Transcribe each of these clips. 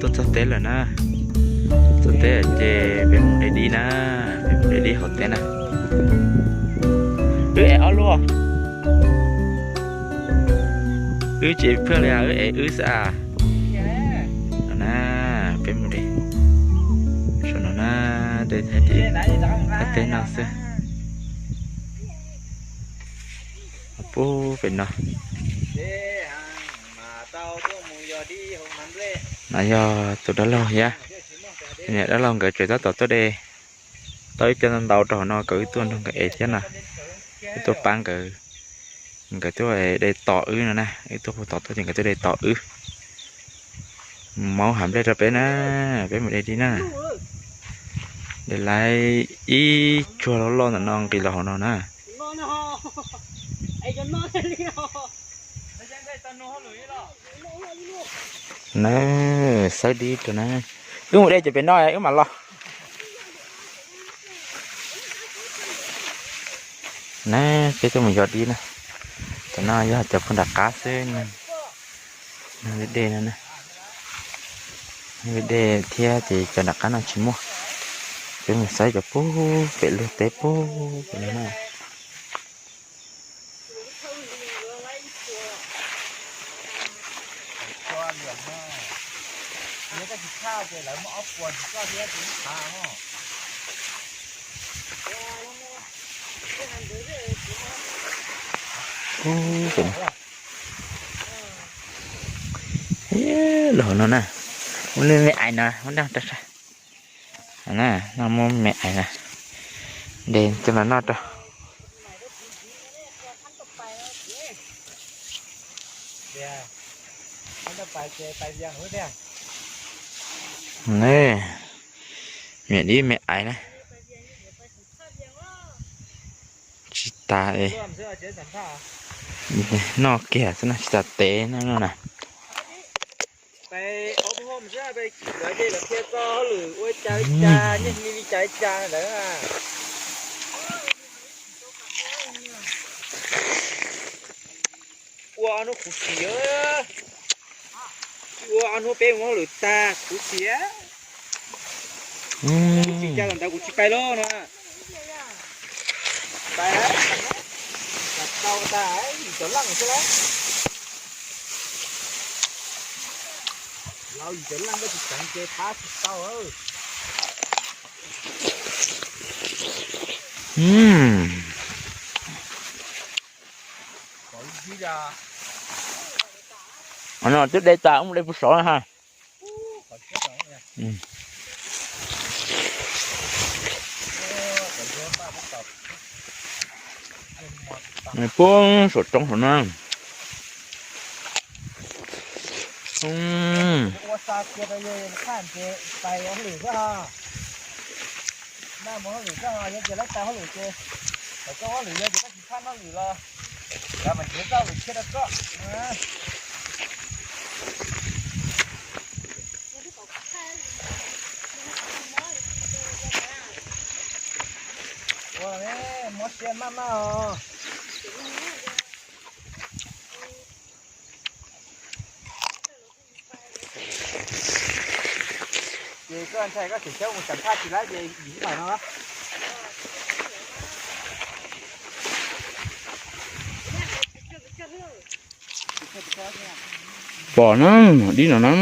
Tuaj txog teb lawm na. Txog teb ces peb mus de dib na. Peb mus de dib hauv teb na. Wb ev ob lub. Wb tsis ev pheej li, wb ev wb xwb as. No na, peb mus de. Saum no na, de thaj teb no xwb. Pub pem no. No yog tus dab laug thiab. Niam dab laug nkawd tseem tab tom tuaj de tau ib co ntau ntau rau hauv no kom wb tuaj nrog nkawd ev thiab na. Wb tuaj pab nkawd, nkawd tuaj de tos wb no na. Wb tuaj puag tom tuaj ces nkawd tuaj de tos wb. Maub hav nplej rau peb na, peb mus de dib na. De lawm ib tsuag loj loj ntawm no nqis los hauv no na. Na, xawb dib rau na. Wb mus de ces pem no wb mam los. Na, peb tuaj mus yos dib na. Cov no yog cov puag nram qab xwb. Dej no, dej thiab ces cov nram qab no tsis muaj. Peb mus xawb cov pub pem luag teb pub pem no na. Los no na, muaj me ais no, muaj daj rau sab. No muaj me ais na, de coj los noj rau. Niam dib me ais na. Tsis tas, noj kiag xwb na, tsis tas tev no na. Ua ob hnub khuv xim, ua ob hnub peb mus hauj lwm tag khuv xim. Kuv tsis cia los ntawd kuv tsis pais lauj no. Pais, tau tag yim cov leej xwb lauj. Laus yim cov leej koj tsis tseev ces pab tsis tau. No twb de tas, wb mus de puag saud ha. Puag saum roob saum no. Ua, mob siab maj maj os. Ces koj ntshai koj tseem xyab mus xam phaj tsis laib ces yim ib pam no. Pom na, dib no na.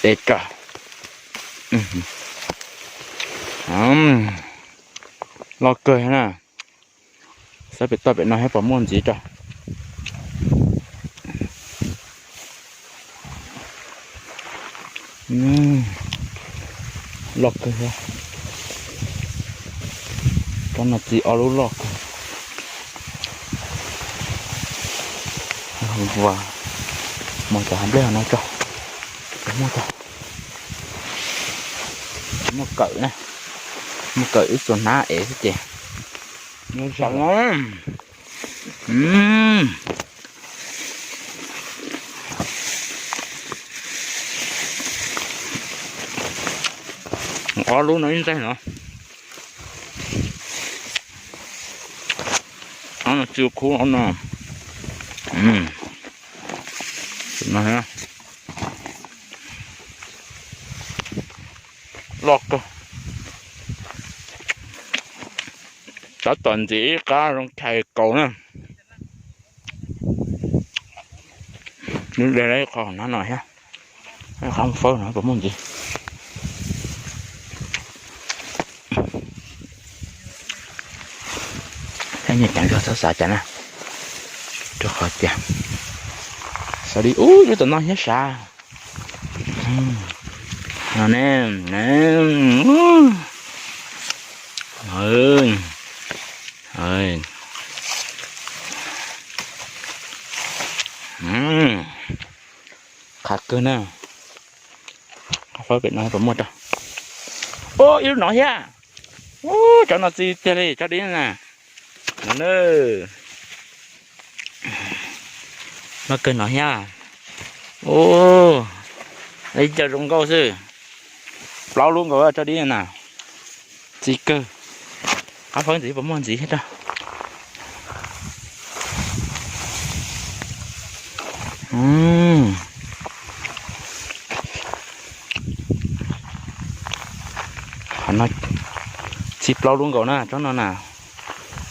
Tes tso. Loj kawg na. Xav pem toj pem no thiab pom muaj ntxiv tso. Loj kawg thiab. Cov no txiv ob lub loj kawg. Mus cov hav nplej no tso. Muaj tso. Muaj kawm na. Muaj kawm wb tsuas hnab ev xwb ces. Zoo. Ob lub no ib ntxaig no. Ob no tsis khub ob no. No loj kawg. Tab tom ntxiv ib qab zoo chais kaus na. Nws de lawm qhov no no thiab. Qhov fawb no puas muaj ntxiv? Thiab nyias ceev zog txhob xav cas na, rau qhov tias xav li ub yub tom no thiab sav. No ne, qhav kawg na. Qhov fawb pem no puas muaj rau? Ub, ib lub no thiab. Ub, cov no txi tiag li, tso dib na. No na. Muaj kawg no thiab. Ub, ib co zoo nkauj xwb. Plaub lub nkaus, tso dib na. Txi kawg. Qhov fawb ntxiv puas muaj ntxiv thiab rau? Qhov no txi plaub lub nkaus na, tsob no na.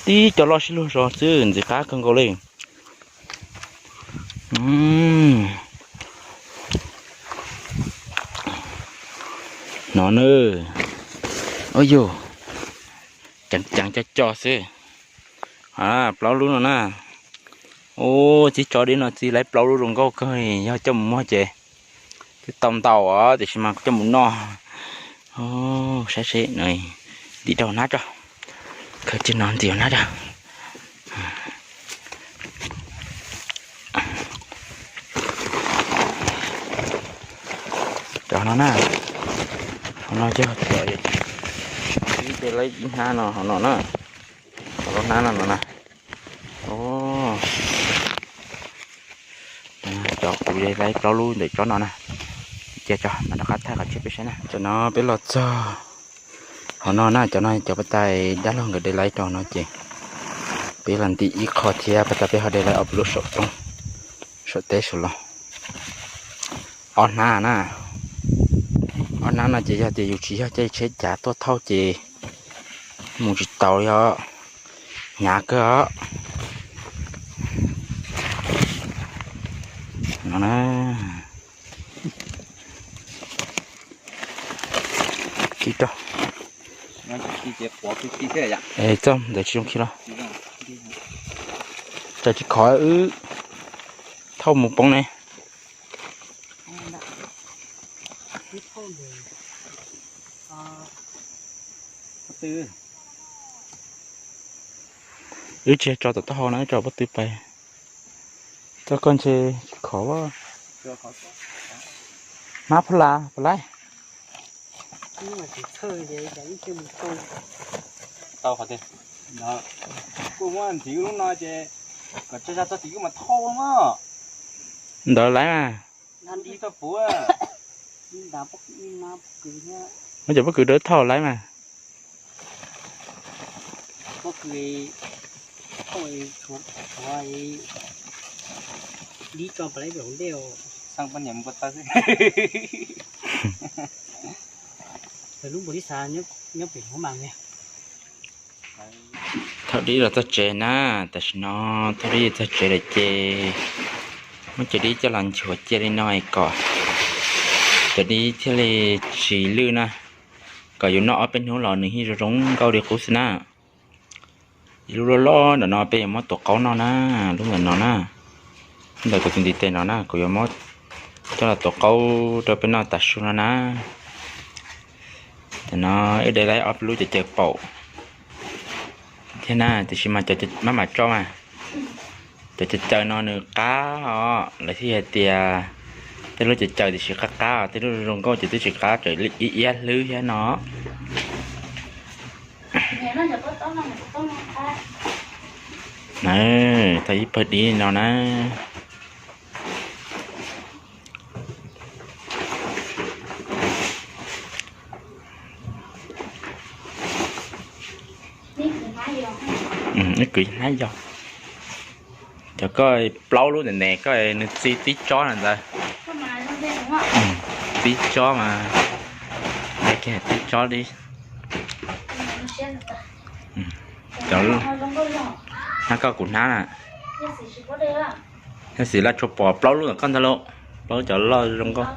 Tib co loj sib luag zog xwb, ntxim qab kawg nkaus li. No na. Ub yus, ceev ceev co co xwb. Plaub lub no na. Ub, txi tso dib no txi laib plaub lub zoo nkauj kawg, yog coj mus muag ces twb tau ntau os, tiam sis mas coj mus noj. Saib seb, dim rau hnab tso. Khaws ceg no ntxiv hnab tso. Cov no na, hauv no cog txawm, ib ce laib ib hnab no hauv no na, hauv lub hnab no no na. Cov kuv laib plaub lub ntawm tsob no na, cia tso mam rov qab thaij qhov tshiab peb saib na. Tam no peb los txog hauv no na, cov no cov pas tais dab laug nkawd de laib rau no ces peb los ntim ib qho thiab, pas tas peb ho de laib ob peb lub saum roob saum teb saum los. Ob hnab na, ob hnab no ces yog tias yus tsis yog caij tsheb cav tuaj thauj ces mus tsis taus li os, hnyav kawg os. No na. Khi rau. Es txoj ntawd tsis zoo khi los. Tsam tsis khov wb thauj mus poob ne. Wb tsis tso tom taub hau na, wb tso pob tw pais. Txoj koj ntshe tsis khov. Hmab pha la puas laib? Tau qhov tias kuj muab ntxiv lub no ces kom tso zog txog tim wb mas thauj mas. Ntawd laib mas. Muab cov pob kws rau thauj laib mas. Thauj dib los txog tsev na, tam sim no thauj dib txog tsev lawm ces muab cov dib coj los nchuav cia li no kom cov dib thiaj li tsis lwj na, kom yus noj ob peb hnub los nws yeej zoo zoo nkauj li qub xwb na. Ib lub loj loj ntawm no peb yuav muab tuav qaub noj na, lub ntawm no na, ntawm kuv tus ntiv tes no na, kuv yuav muab coj los tuav qaub rau peb noj tav su no na. Tam no wb de laib ob peb lub cawv cawv paum thiab na, tiam sis mas cov maj mam tso mas, cov cawv cawv no nws qab os, lawv thiaj hais tias tej lub cawv cawv tiam sis qab qab os, tej lub zoo nkauj ces twb tsis qab, tseem ib iab hlwb thiab no. Tau ib pawg dib no na. Ib kwv hnab yog. Cov koj plaub lub ntawm ne koj nws txi tib tsob na ntawd. Tib tsob mas, tib tsob li. Hnab koj kuv hnab na. Yog xim laj tshuav pom plaub lub ntawm koj ntag lauj, plaub lub cov loj zoo nkauj.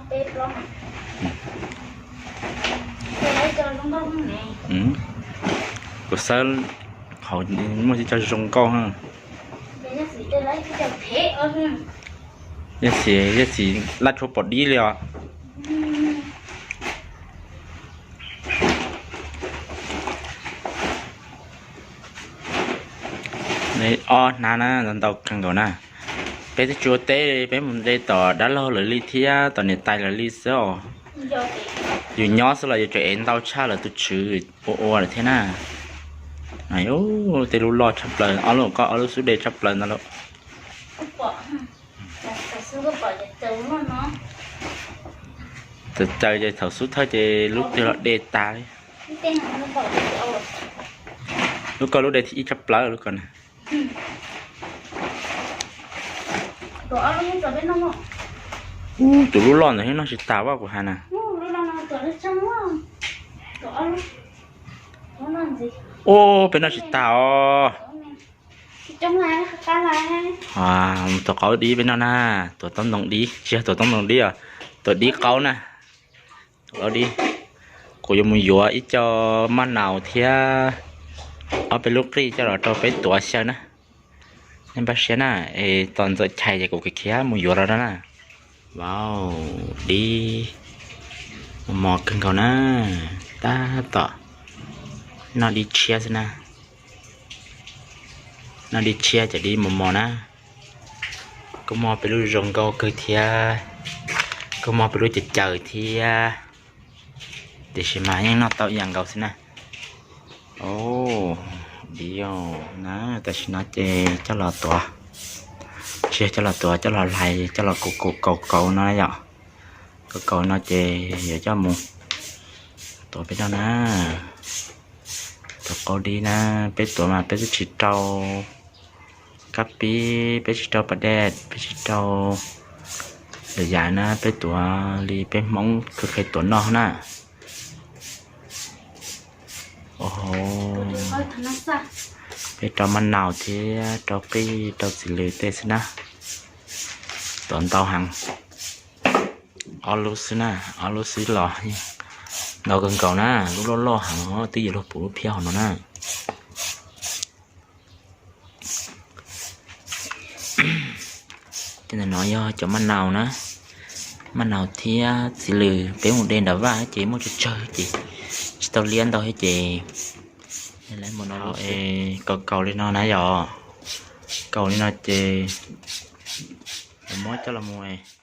Kuv xawb hauv muaj tib co zoo nkauj. Yog xim, yog xim laj tshuav pom dib li os. Ob hnab na, ntau kawg nkaus na. Peb twb tsis ua teb li, peb mus de tom dab laug lawv li thiab tom niam tais lawv li xwb os. Yus nyob xwb los yuav tsum ev ntau tshaj lawv tus tswv ua ua lawm thiab na. Tej lub loj tshaj plaws, ob lub koj ob lub xub de tshaj plaws ntag lauj. Txawm caws ces thaum xub thawj ces lub twg los de tas li. Lub koj lub de thib ib tshaj plaws lub koj na. Ub, tus lub loj ntawd noj tsis tas vaj kuv hais na. Ub, peb noj tsis tas os. Mus tuav qaub dib peb noj na. Tuav toob ntoo dib, tsis yog tuav toob ntoo dib os, tuav dib qaub na. Tuav qaub dib. Kuv yuav mus yuav ib co maj naus thiab ob peb lub qij coj los rau peb tuav xyaw na. Nej npaj siab na, es tos ntxuam chais ces kuv khiav mus yuav los rau na. Vau, dib mos mos kawg nkaus na. Tab tom noj dib tshiab xwb na. Noj dib tshiab ces dib mos mos na. Kuj muaj peb lub zoo nkauj kawg thiab, kuj muaj peb lub caws caws thiab, tiam sis mas yeej noj tau ib yam nkaus xwb na. Dib na, tam sim no ces coj los tuav, tsis yog coj los tuav, coj los hlais, coj los kaus kaus no yom. Kaus kaus no ces yuav coj mus tuav peb noj na. Tuav qaub dib na, peb tuav mas peb twb tsis rau kab pib, peb tsis rau pas dej, peb tsis rau lwm yam na, peb tuav li peb Hmoob kheev kheev tuav noj na. Peb rau maj naus thiab rau qij rau txiv lws tej xwb na. Tuav ntau heev. Ob lub xwb na, ob lub xwb los ntau kawg nkaus na, lub loj loj heev twb yuav luag pum lub phiab hauv no na. Tej ntawm no yog cov maj naus na, maj naus thiab txiv lws peb mus de nram vaj ces muaj tsawg tsawg ces tsis tau liab ntau thiab ces lawv mus no kaus kaus li no na yom, kaus li no ces muab coj los mus